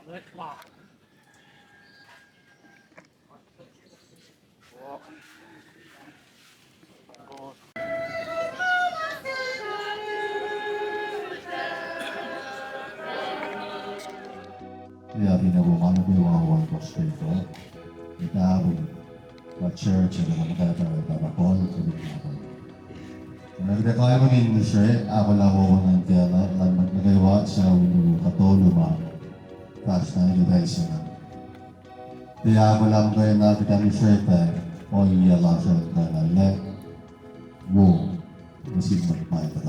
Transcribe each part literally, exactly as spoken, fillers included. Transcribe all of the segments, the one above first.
Ac finne wo ma nuh kwewa wo kosrkosrkihn, ita wi ma church ac ma muhta tari tapa kol. Ac kuht ac kaimaki in sre ahkolah wowo nuh ke lah, lah nuh kwewa sucu in kuhtolu ma fahsr na in pacl se na. Tiac ahkolah muhkwena kuht ac sre pac ohiyac lasr uh in kuh na lac wo nuh sin mwet ma etuh.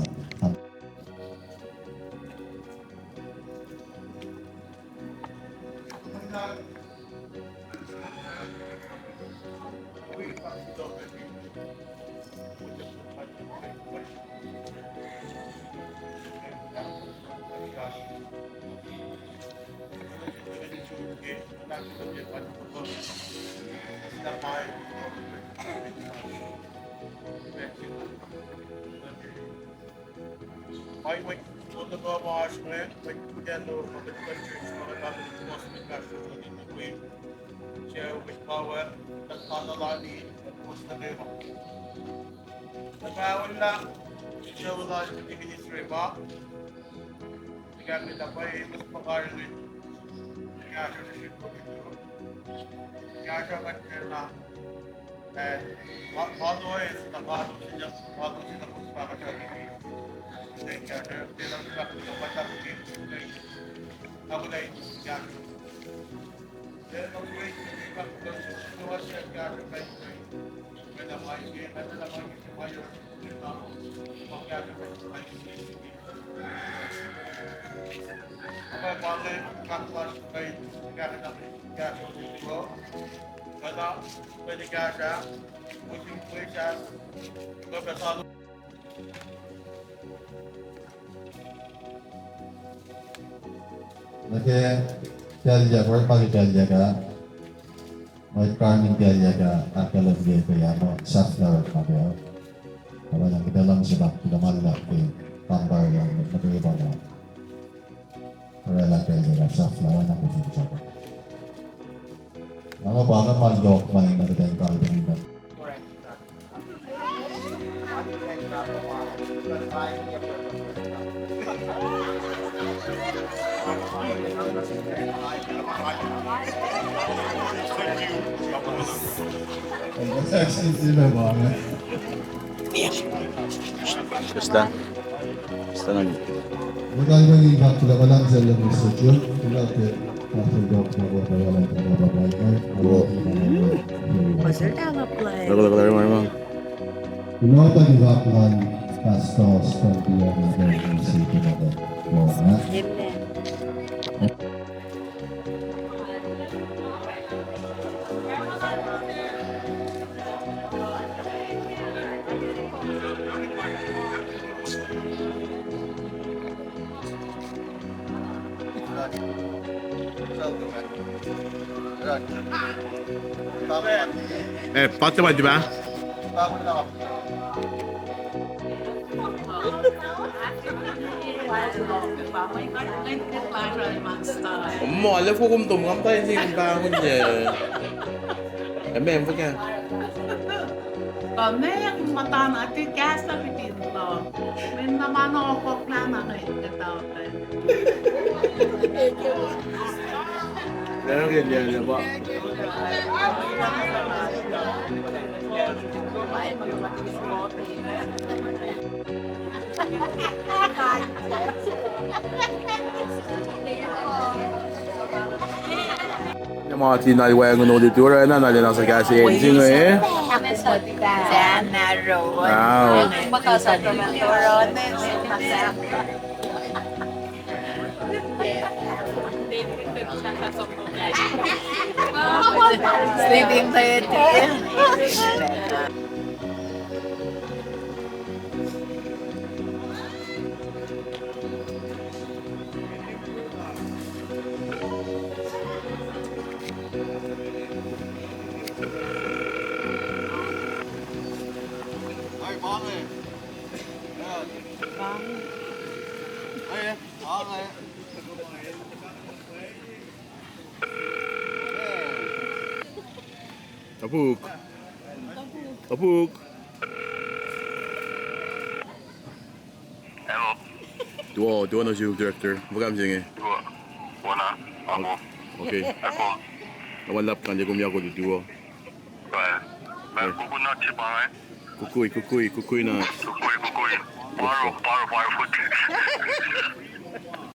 Nuh ke kalyuck, orekma ke kalyuck ah, mwet karihngihn kalyuck ah, ahkkahlwemye ke ma sahflah orekma ke. Oacna kuht ac luhngse lah kuht ac ma luhlahp ke pahng karihngihn nuh ke pahng. Oraclah kalyuck ah sahflah oacna kuht in sahflah. Na nga pa nga ma yohk ma in kuht in kalweni. Just that. Just that. Look, look, look, look, look. Amen. Eh, patse ma diba? Mo, ale fokum tom, ngam ta insin pahngon ye. Eme, fuhkah? Kuh meac muhta na tiac kahs na kitin luh. Mweyen na ma na okok na na kuht in kuhtuh pac. Martin, na wacngihn auditorium na, na lwen na suhkahs ensign, eh? Wow. Sleeping Beauty. Ai, bange. Bange. Ai, bange. Apuk. Apuk. Hello. Tuo, tuo nuh sum, director. Fuhkah se inge? Tuo. Wona. Amo. Okay. Ako. Awan lap kan ye kom ya kolu tuo. Well, well, coconut se pa, eh? Kukui, kukui, kukui na. Kukui, kukui. Paro, paro, paro foot.